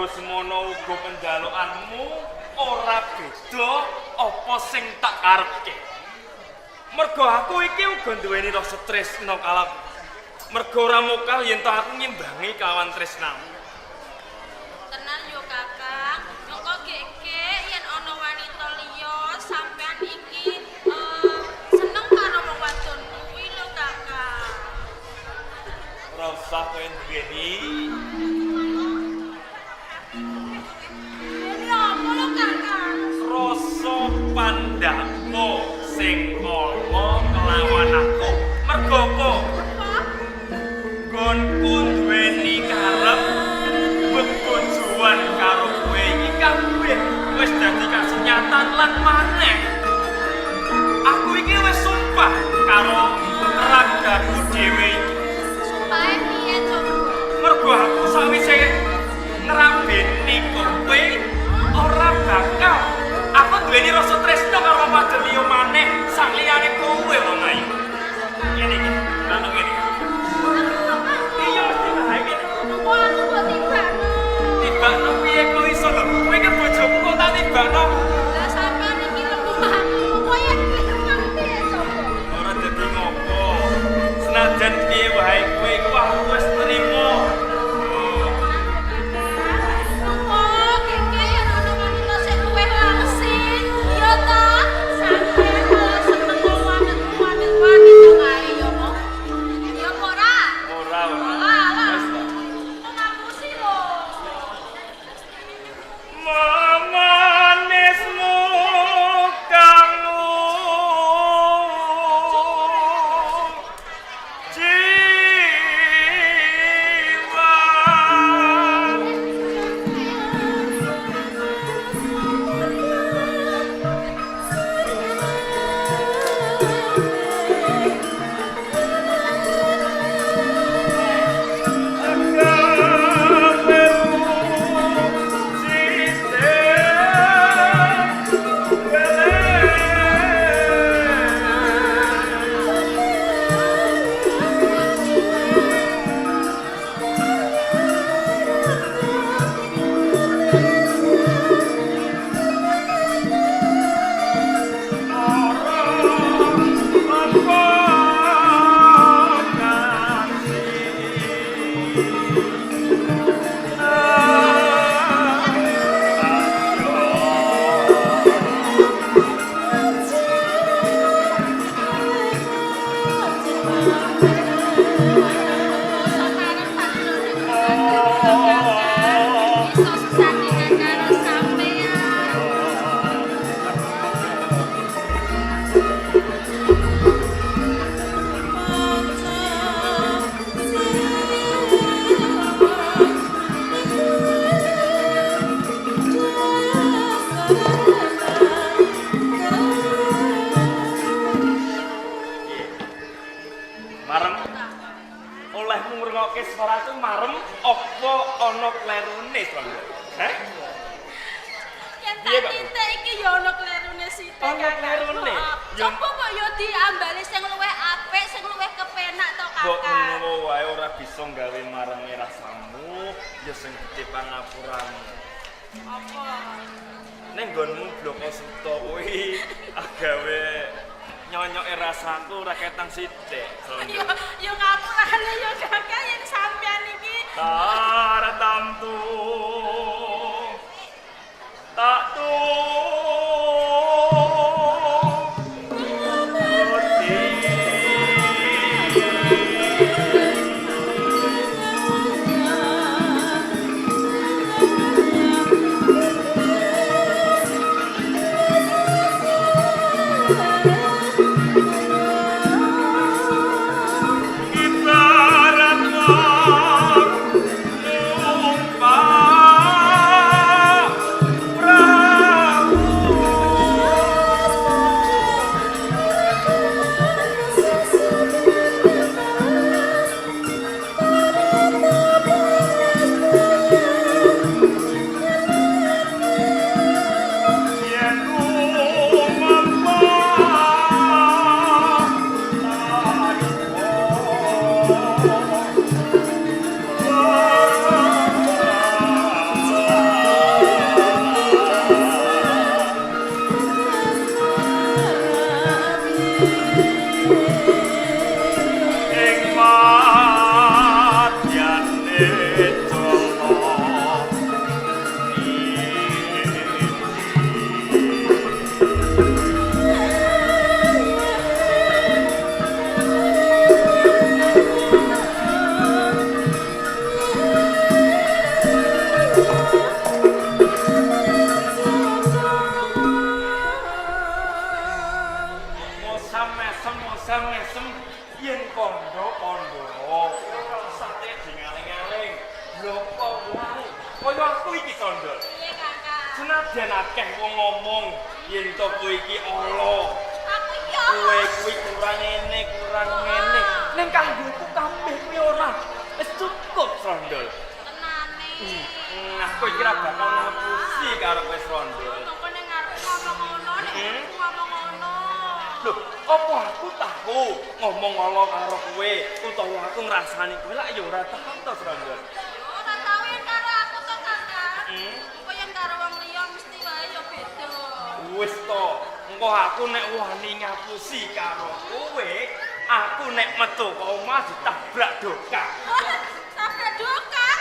Mergo semono uga penjalukanmu ora beda apa sing tak karepke. Mergo aku iki uga duweni rasa tresna kalap. Mergo ora mokal yen to aku ngimbangi kawan tresnamu. Tenan yo Kakang, mengko gek-gek yen ana wanita liya sampean iki seneng karo wong wadon kuwi lho Kakang. Ora usah kowe duweni. Ini apa lho Kakang? Rasa pandhamu sing ana kelawan aku. Mergo apa? Apa? Nggonku duweni karep bebojoan karo kowe iki kabeh wis dadi kasenyatan lan maneh. Aku iki wis sumpah karo ragaku dhewe iki. Sumpahe piye coba? Mergo aku sawise ngrabeni kowe ora bakal aku duweni rasa tresna karo wadon liya maneh sakliyane kowe wong ayu. Ngene iki, ngono ngene. Iya mesti wae ngene. Kok aku kok tibakno? Tibakno piye kok iso lho? Kowe iki bojoku kok tak tibakno? Lah sampean iki lemu aku. Kok yen memang piye coba? Ora dadi ngopo. Senajan piye wae kowe iku aku wis trimo. Kok keke yen ana wanita sing luwih langsing, ya ta? Sampeyan malah seneng wanita kae ya kok. Ya apa ora? Ora ora. Alah, alah. Wis ta. Kok ngapusi lho. Mamanismu kang jiwa. Iso karep sakjroning Kakang. Iso sesandingan karo sampean. Marem olehmu ngrungokke swaraku marem apa ana klerune Srangga? Heh? Yen Piye, tak Kak? titik iki ya ana klerune sithik. Ana Kakang. klerune? Heeh. Ya. Coba kok ya diambali sing luwih apik, sing luwih kepenak to, Mbok Kakang. menawa wae ora bisa gawe mareme rasamu, ya sing gedhe pangapuramu. Apa? Ning nggonmu bloko suta kuwi agawe nyonyoke rasaku ora ketang sithik. Ya ya ngapurane ya Kakang yen sampean iki Taratamtu tak turuti. Ibarat wong numpak prau. Osam mesem, osam mesem yen kondo-kondo. Ora usah dingaling-aling. Lho kok wae. Kaya aku iki kondo. Piye, Kakang? Senajan akeh wong ngomong yen to kowe iki ala. Aku iki ala. Kowe kuwi kurang ngene, kurang ngene. Ning kanggoku kabeh kuwi ora. Wis cukup, Srondol. Tenane. Aku iki ora bakal ngapusi karo kowe, Srondol. Kok ning ngarep ngomong ngono, nek aku ngomong ngono. Lho, apa aku tahu ngomong ala karo kowe utawa aku ngrasani kowe lak ya ora tau to, Srondol. Yo ora tau yen karo aku to, Kakang. Engko yen karo wong liya mesti wae ya beda. Wis to, engko aku nek wani ngapusi karo kowe, aku nek metu ka omah ditabrak dokak. Tabrak dokak.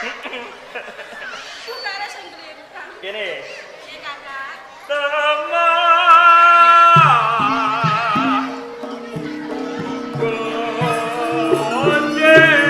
Bukare sing glintang. Kene. Piye, Kakang? Temah gonjeng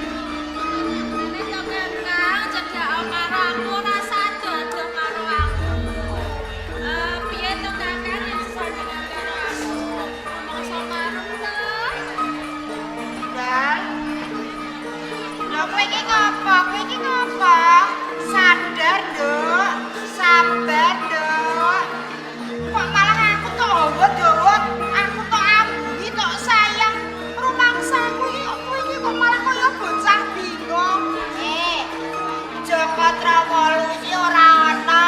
Nek to Kakang cedhak karo aku ora sadar karo aku. Piye to Kakang yen sesandingan karo aku? Mongso marem to. Dal. Lho kowe iki ngopo? Kowe iki ngopo? Sadar, Nduk. Sabar, Nduk. Kok malah aku tok hawa-hawa, aku tok ambungi, tok sayang. Rumangsaku iki kok kowe iki kok malah kaya bocah bingung. Eh, Joko Trawolu iki ora ana.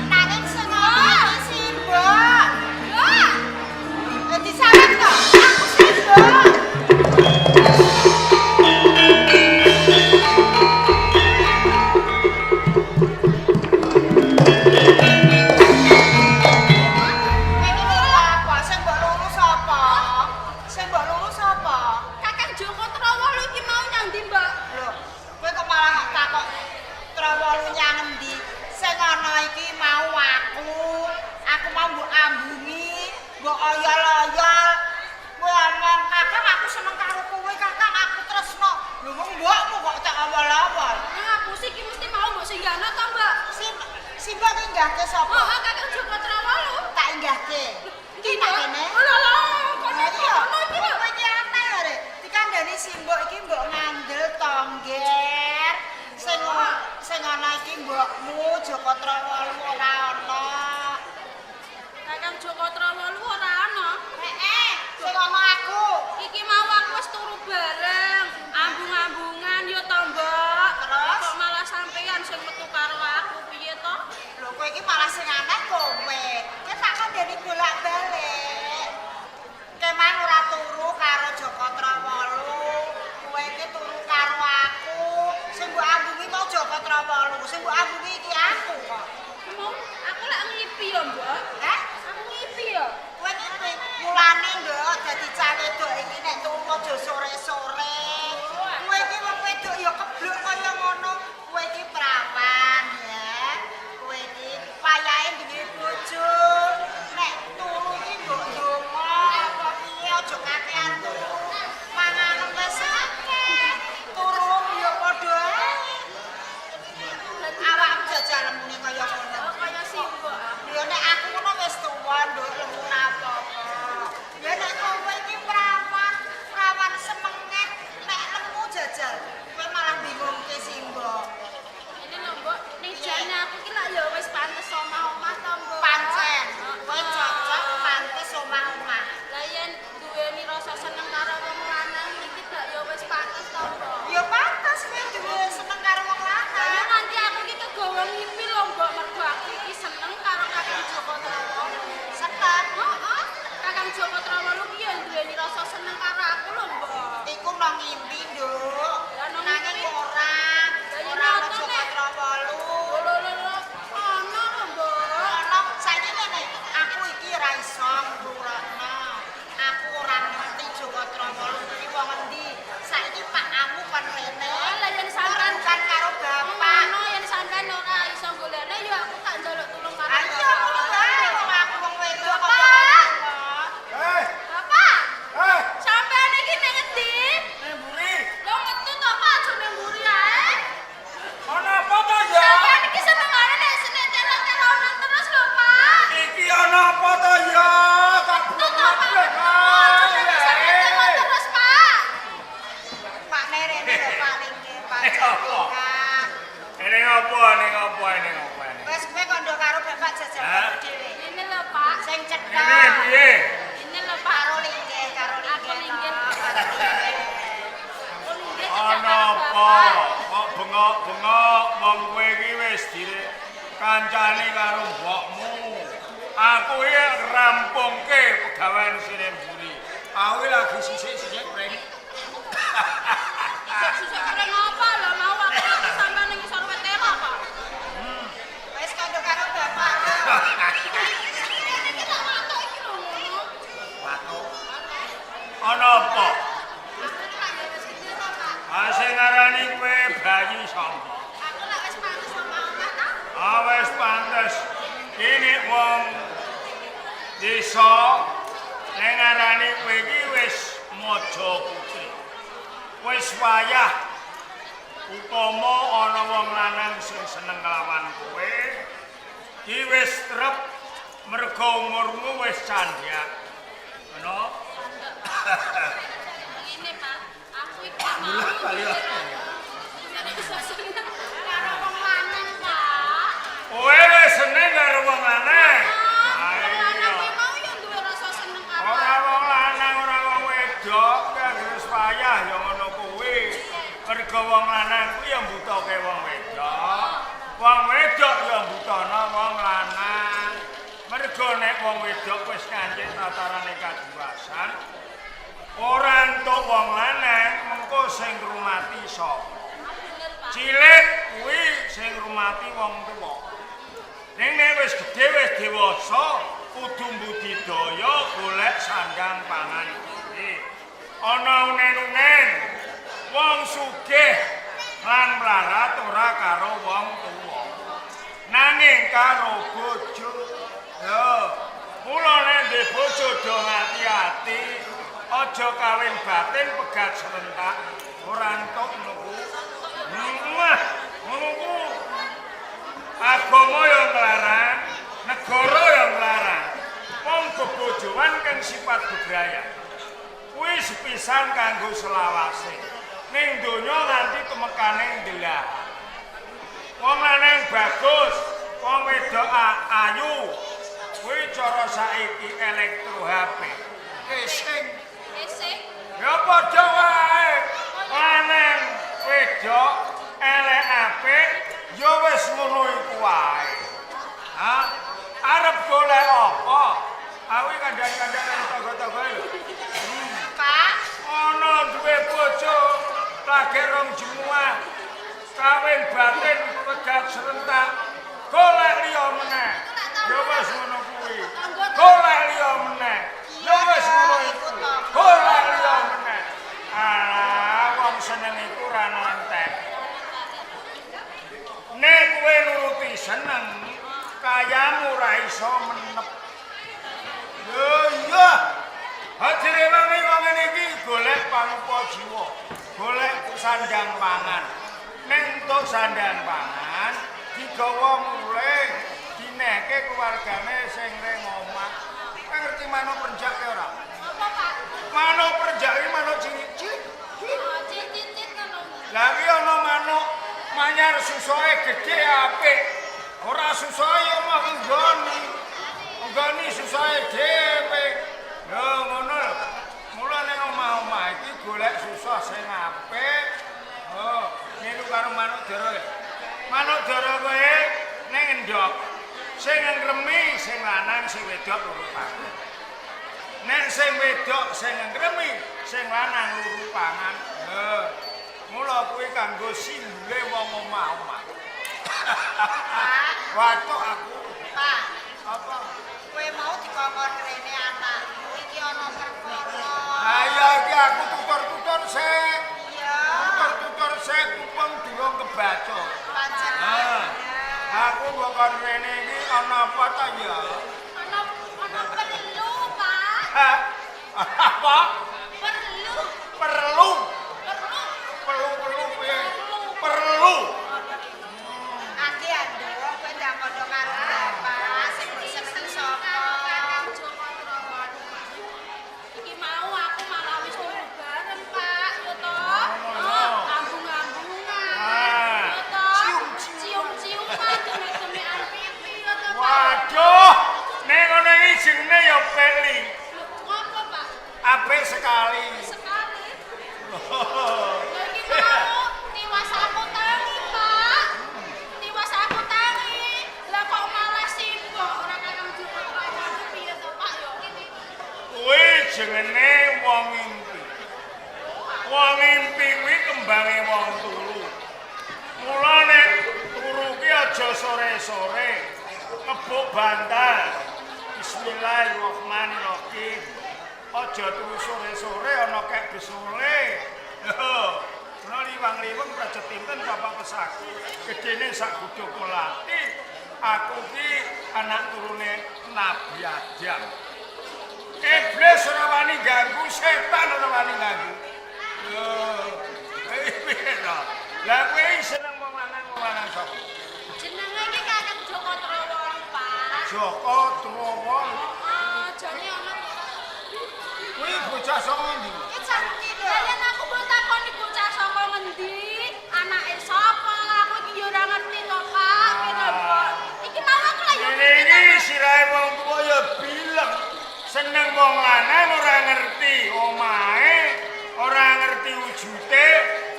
Nanging sing ana iki Simbok. Mbak, Eh, disawang to? Aku Simbok. Kowe iki apa? Sing mbok luru sapa? Sing mbok luru sapa? Kakang Joko Trawolu iki mau nyang ndi, Mbak? Lho, kowe kok malah takok Trawolu nyang endi? Sing ana iki mau aku. Aku mau mbok ambungi, mbok oyol-oyol. Kowe omong, "Kakang aku seneng karo kowe, Kakang aku tresno." Lho wong mbokmu kok tak awal-awal. Ngapusi iki mesti mau mbok singgahno to, Mbak? Si mbok ki inggahke sapa? Oh, Kakang Joko Trawolu. Tak inggahke. Iki tak kene. Oh, lho, lho, kok Lah iya, ngono iki lho. kowe iki aneh lho, Rek. Dikandani simbok iki mbok ngandel tongger. Sing sing ana iki mbokmu Joko Trawolu ora ana. Kakang Joko Trawolu ora ana. Heeh, sing ana aku. Iki mau aku wis turu bareng, ambung-ambungan yo to, Mbak. Terus? Kok malah sampean sing metu karo aku piye to? Lho kowe iki malah sing aneh kowe. Kowe tak kandhani bolak-balik. Kemang ora turu karo Joko Trawolu. Kowe iki turu karo aku. Sing mbok ambungi mau Joko Trawolu, sing mbok ambungi iki aku kok. Mau aku lak ngipi yo, Mbak. Heh? Aku ngipi yo. Kowe ngipi mulane nduk dadi cah wedok iki nek turu aja sore-sore. Kowe iki wong wedok ya kebluk kaya ngono. Kowe iki prawan ya. Kowe iki payahe duwe bojo. Nek turu iki mbok ndonga apa piye aja kakean turu. Manganem wis akeh. Turu ya padha ae. Awakmu jajal lemune kaya ngono. Oh, kaya simbok ah. Ya nek aku ngono wis tuwa nduk lemu ora apa-apa. Ya nek kowe iki prawan, prawan semengen. Ning apa? Nah, Ning apa? Ning apa? Ning apa? Ning. wis kowe kandha karo bapak jajal Hah? dhewe. Ini lho, Pak. Sing cetha. Ini piye? Ini lho, Pak. Karo linggih, karo linggih. Aku linggih. toh, karo linggih. Aku linggih cedhak Ana karo apa? bapak. Kok bengok-bengok wong kowe iki wis dire kancane karo mbokmu. Aku iki rampungke pegawean sine mburi. Aku iki lagi sisik-sisik pring. Sisik pring apa lho mau aku ngerti sampean ning isor wit telo, Pak. Wis kandha karo bapak. Iki tak watuk iki lho ngono. Watuk. Ana apa? Aku tak ya wis gede to, Pak. Ah sing ngarani kowe bayi sapa? Aku lak wis pantes omah-omah ta. Ah wis pantes. Ini wong desa ning ngarani kowe iki wis maja putri. Wis wayah upama ana wong lanang sing seneng nglawan kowe, iki wis trep mergo umurmu wis candhak. Ngono? Ngene, Pak. Aku iki mau iso seneng karo wong lanang, Pak. Kowe wis seneng karo wong lanang. Ah, wong lanang kuwi mau ya duwe rasa seneng karo Ora wong lanang, ora wong wedok, wis wayah ya ngono kuwi. Mergo wong lanang kuwi ya mbutoke wong wedok. Wong wedok ya mbutana wong lanang. Mergo nek wong wedok wis ngancik tatarane kadiwasan, ora entuk wong lanang, mengko sing ngrumati sapa? Bener, Pak. Cilik kuwi sing ngrumati wong tuwa. Ning nek wis gedhe wis dewasa, kudu mbudidaya golek sandang pangan dhewe. Ana unen-unen wong sugih lan mlarat ora karo wong tuwa. Nanging karo bojo. Yo, mula nek ndek bojo do ati-ati, aja kawin batin pegat serentak, ora entuk ngono ku. Wah, ngono ku. Agama ya nglarang, negara ya nglarang. Wong bebojoan kang sifat bebraya. Kuwi sepisan kanggo selawase. Ning donya nganti temekane ndelah. Wong lanang bagus, wong wedok ayu. Kuwi cara saiki elektro HP. Kesing. Esih. Ya padha wae. Lanang wedok elek apik ya wis ngono iku wae. Ha? Arep golek apa? Aku iki kandhan-kandhan karo tangga-tangga lho. Pak, Ana duwe bojo lagi rong jemuah. Kawin batin pegat serentak. Golek liya meneh. Ya wis ngono kuwi. Golek liya meneh. Ya wis ngono iku. Golek liya meneh. Ah, wong seneng iku ora entek. Nek kowe nuruti seneng, kayamu ora iso menep. Yo iya. Hajire wong ngene iki golek pangupa jiwa, golek sandang pangan. Nek entuk sandang pangan, digawa mulih, dinehke keluargane sing ring omah. Kowe ngerti manuk prenjak ke ora? Apa, Pak? Manuk prenjak iki manuk cilik-cilik. Oh, cit-cit ngono. Lah iki ana manuk manyar susoke gedhe apik. Ora susoke ya mah nggoni. Nggoni susoke dhewe. Lho ngono lho. Mula ning omah-omah iki golek susoh sing apik. Oh, niru karo manuk dara. Ya. Manuk dara kowe ning endhok. Sing ngremi sing lanang sing wedok loro pangan. Nek sing wedok sing ngremi, sing lanang luru pangan. Lho. Mula kuwi kanggo simbole wong omah-omah. Pak, Watuk aku. Pak. Apa? Kowe mau dikongkon rene anakmu iki ana perkara. Ayo iki aku tutur-tutur sik. Iya, Tutur-tutur sik kupung durung kebaca. pancen. Ah. Aku mbok kon rene iki ana apa ta ya? Ana ana perlu, Pak. Hah? Apa? Perlu. Perlu. Perlu. Perlu-perlu piye? Perlu. Ati anduk kowe ndang kandha karo bapak sing mbok seneng sapa? Kakang Joko Trono. Iki mau aku malah wis turu bareng, Pak. Yo to. Oh, ambung-ambungan. sore-sore. Ngebuk bantal. Bismillahirrahmanirrahim. Aja turu sore-sore ana kek besole. Lho, ana liwang-liweng praja tinten bapak pesaki. Gedene sak guduk melati. Aku ki anak turune Nabi Adam. Iblis ora wani ganggu, setan ora wani ganggu. Lho, piye to? Lah kowe seneng wong lanang sapa? Jenenge iki Kakang Joko Trowolu, Pak. Joko Trowolu. Heeh, jane ana Kuwi bocah saka ndi? Iki cangki lho. Lah yen aku mbok takoni bocah saka ngendi, anake sapa? Aku iki ya ora ngerti to, Pak. Piye to, Mbok? Iki mau aku lah ya Ini iki sirahe wong tuwa ya bileng. Seneng wong lanang ora ngerti omahe, ora ngerti wujute.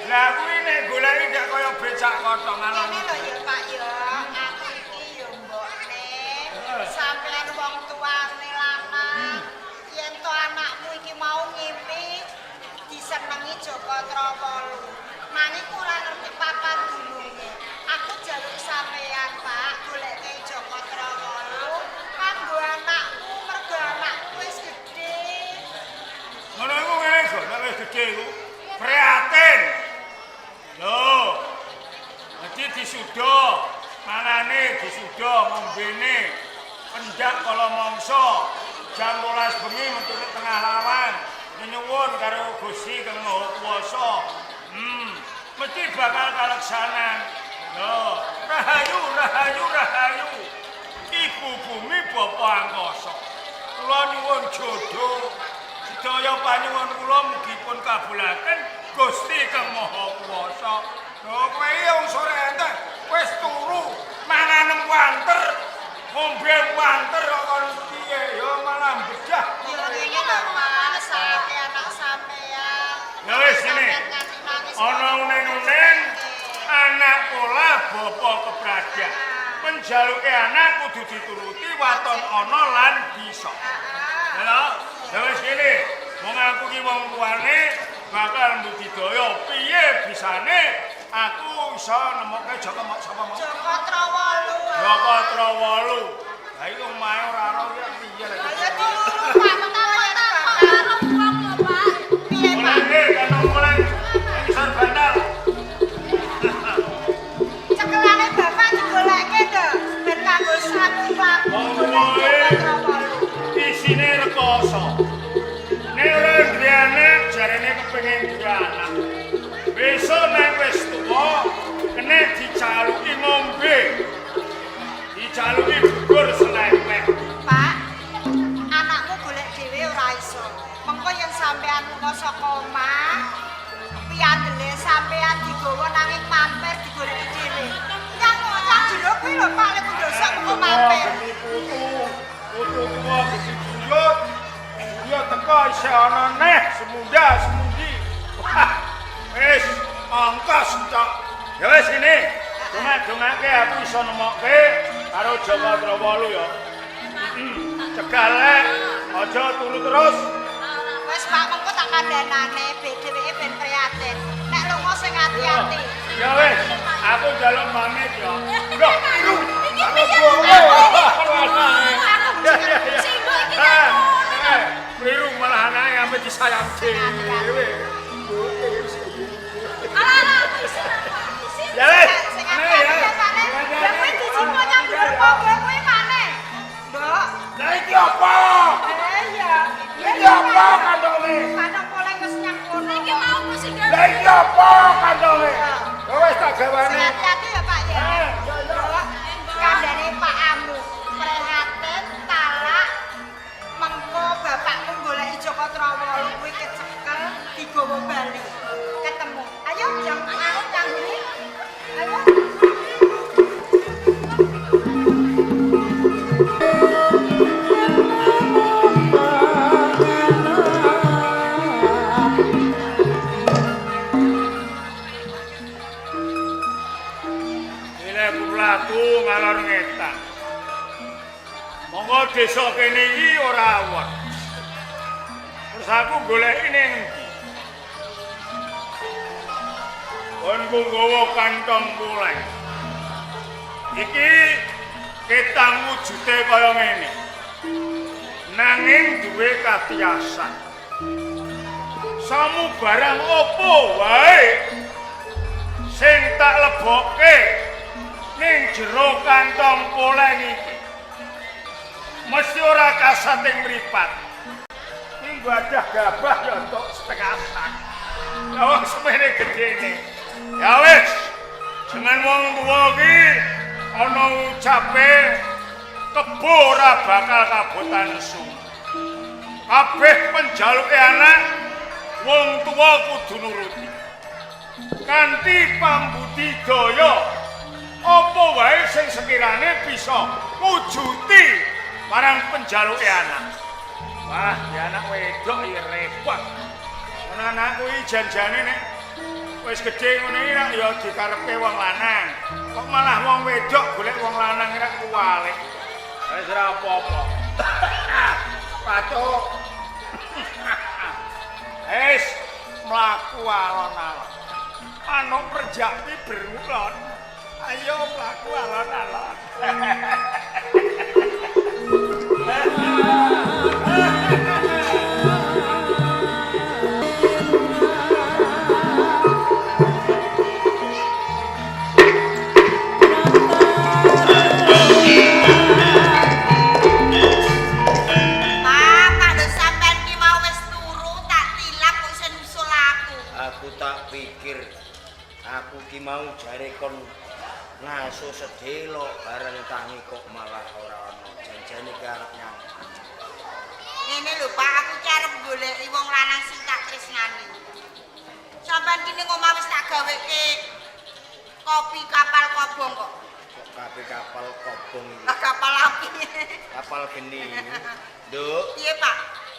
Lah kuwi nek goleki gak kaya becak kotong alon. Ngene lho ya Pak ya, aku iki ya mbokne. Sampeyan wong tuane lanang. Yen to anakmu iki mau ngimpi disenengi Joko Trowolu. Nanging ora ngerti papan dununge. Aku jaluk sampeyan Pak goleke Joko Trowolu kanggo anakku mergo anakku wis gedhe. Ngono iku ngene kok, nek wis gedhe iku prihatin. Lho. Dadi disuda, mangane disuda, ngombene pendak kala mangsa. Jam 12 bengi metu tengah lawan, nyuwun karo Gusti Kang Maha Kuwasa. Mesti bakal kaleksanan. Lho, rahayu, rahayu, rahayu. Ibu bumi bapa angkasa. Kula nyuwun jodoh. Sedaya panyuwun kula mugi pun kabulaken Gusti Kang Maha Kuwasa. Lho, kowe iki wong sore entek wis turu, mangan wanter, ngombe wanter kok kon piye ya malah bedah. Ya ngene lho Pak, sakake anak sampeyan. Ya wis ngene. Ana unen-unen anak pola bapa kepradah. Penjaluke anak kudu dituruti waton ana lan bisa. Lha, ya wis ngene. Wong aku ki wong tuane bakal mbudidaya piye bisane aku iso nemokke Joko mok sapa mok. Joko Trowolu. Joko Trowolu. Lah iku omahe ora ora ya piye lek. Ayo diluru Pak, Takon karo wong lho, Pak. Piye Pak? Mulai kantong mulai ngisor bantal. Cekelane bapak digoleke to, ben kanggo sapu mlaku Wong golek tuwae Joko Trowolu. isine rekoso. Nek ora duwe anak, jarene kepengin duwe anak. Besok nek wis tuwa, kena dijaluki ngombe. Dijaluki bubur selepek. Pak, anakmu golek dhewe ora iso. Mengko yen sampean lunga saka omah, piyandele sampean digawa nanging mampir digoleki dhewe. Yang yang jero kuwi lho Pak, lek ndosok mengko mampir. Geni putu, putu tuwa geni buyut. Buyut teko isih ana neh semunda semundi. Wah, wis angkas cok. Ya wis ini. Dongak-dongake aku iso nemokke karo Joko Trowolu ya. Cegah lek, aja turu terus. Wis Pak, mengko tak kandhanane dheweke ben prihatin. Nek lunga sing ati-ati. Ya wis, aku njaluk pamit ya. Loh, Iki piye? Simbok iki Eh, Kliru malah anake sampe disayang dhewe. Alah, alah, aku isin, aku isin. Ya wis. Sing Ini ati-ati ya. ya Pak. Lah kuwi dijupuk nyang dhuwur monggo kuwi maneh. Mbok. Lah iki apa? Eh iya. Iki apa kantonge? Kantong poleng wis nyang kono. Iki mau aku sing Lah iki apa kantonge? Ya wis tak Sing gawane. hati-hati ya Pak ya. Eh, ya ya. Kandhane Pak Amu, prihatin talak mengko bapakmu goleki Joko Trowolu kuwi kecekel digawa bali. Ketemu. Ayo jam aku nyangguri. Ayo. Ile mlaku ngalor ngetan. Monggo desa kene iki ora awon. Terus aku goleki ning endi? Konku nggawa kantong poleng. Iki ketang wujude kaya ngene. Nanging duwe katiasan. Samu barang opo wae sing tak lebokke ning jero kantong poleng iki. Mesti ora kasat ing mripat. Ning wadah gabah ya entuk setengah sak. Lah wong semene gedene. Ya wis, jeneng wong tuwa iki ana ucape kebo ora bakal kabotan nesu. Kabeh penjaluke anak wong tuwa kudu nuruti. Kanthi pambudidaya apa wae sing sekirane bisa wujuti marang penjaluke anak. Wah, ya anak wedok ya repot. Ngono anakku iki janjane nek wis gedhe ngene iki rak ya dikarepke wong lanang. Kok malah wong wedok golek wong lanang rak kuwalik. Wis ora apa-apa. Pacuk. Wis mlaku alon-alon. Manuk perjakti berulon. Ayo mlaku alon-alon. Pak, Pak lho sampean ki mau wis turu tak tilap kok iso nyusul aku. Aku tak pikir aku ki mau jare kon ngaso sedelok bareng tangi kok malah ora ana. Janjane ki arep nyang. Ngene lho Pak, aku ki arep goleki wong lanang sing tak tresnani. Sampean ki ning omah wis tak gaweke kopi kapal kobong kok. Kok kabeh kapal kobong iki. Lah kapal api. Kapal geni. Nduk, Piye Pak?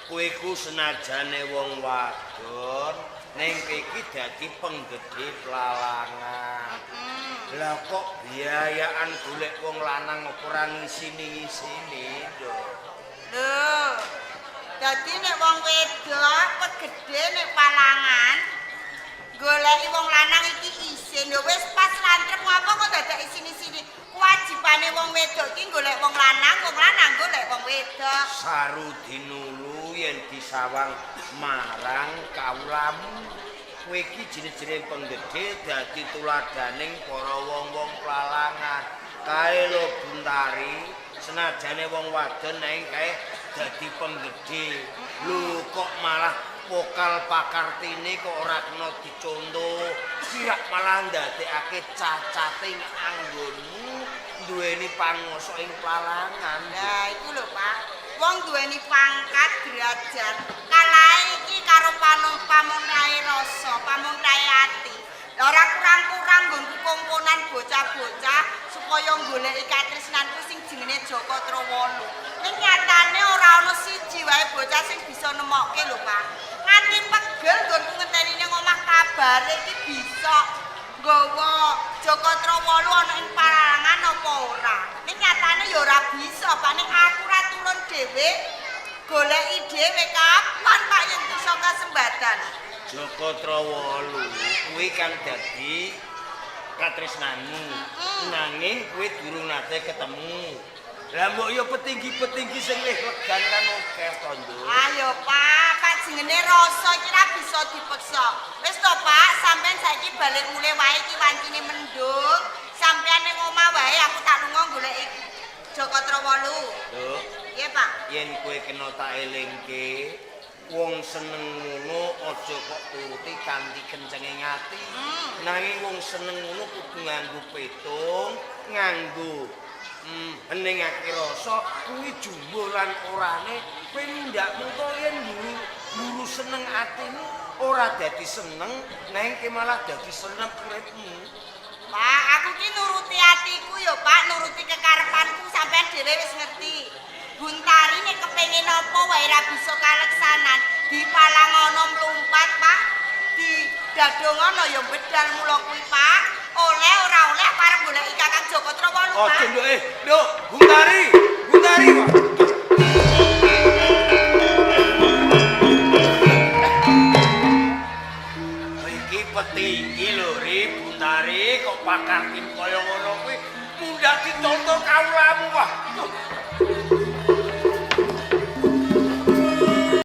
kowe ku senajane wong wadon ning kowe iki dadi penggede pelalangan. Lah kok biayaan golek wong lanang apa ora ngisini-ngisini, Nduk? Lho. Dadi nek wong wedok pegede nek palangan goleki wong lanang iki isin. Lho wis pas lantrep ngapa kok dadak isin-isini? Kewajibane wong wedok iki golek wong lanang golek wong wedok. Sarudinulu yen disawang marang kawulamu. Kowe iki jenis-jenis penggede dadi tuladaning para wong-wong pelalangan. Kae lho Buntari, senajane wong wadon nang kae dadi penggede. Lho kok malah pokal pakartine kok ora kena dicontoh. Sirak malah ndadekake cacating anggonmu duweni panguwasa ing pelalangan. Lah iku lho Pak, wong duweni pangkat derajat, kalahe iki karo pamuntahe rasa, pamuntahe ati. Lah ora kurang-kurang nggonku komponan bocah-bocah supaya goleki katresnanku sing jenenge Jaka Trawolu. Ning nyatane ora ana siji wae bocah sing bisa nemokke lho Pak. Nganti pegel nggonku ngenteni ning omah kabare iki bisa nggawa Jaka Trawolu ana ing palarangan apa ora. Ning nyatane ya ora bisa, Pak. Ning aku ora turun dhewe goleki dhewe kapan Pak yen bisa kasembatan. Jaka Trawolu kuwi kang dadi katresnanmu. Nanging kuwi durung nate ketemu. Lah mbok ya petinggi-petinggi sing wis legan kan akeh to, Nduk. Ayo Pak, Pak jenenge rasa iki ora bisa dipeksa. Wis to Pak, sampean saiki balik mulih wae iki wancine mendung. Sampean ning omah wae aku tak lunga goleki Jaka Trawolu. Nduk, Piye Pak? yen kowe kena tak elingke, wong seneng ngono aja kok turuti kanthi kencenge ati. Nanging wong seneng ngono kudu nganggo petung, nganggo heningake rasa kuwi jumbuh lan orane kowe nindak mengko yen mburu seneng atimu ora dadi seneng nanging ke malah dadi seneng uripmu. Pak, aku ki nuruti atiku ya Pak, nuruti kekarepanku sampean dhewe wis ngerti. Buntari nek kepengin apa wae ra bisa kaleksanan, dipalangono mlumpat Pak, didadongono ya bedal mula kuwi Pak. Oleh ora oleh pareng goleki Kakang Jaka Trawolu Pak. Aja nduk nduk, Buntari, Buntari kok. Iki petinggi lho, Ri, Buntari kok pakartin kaya ngono.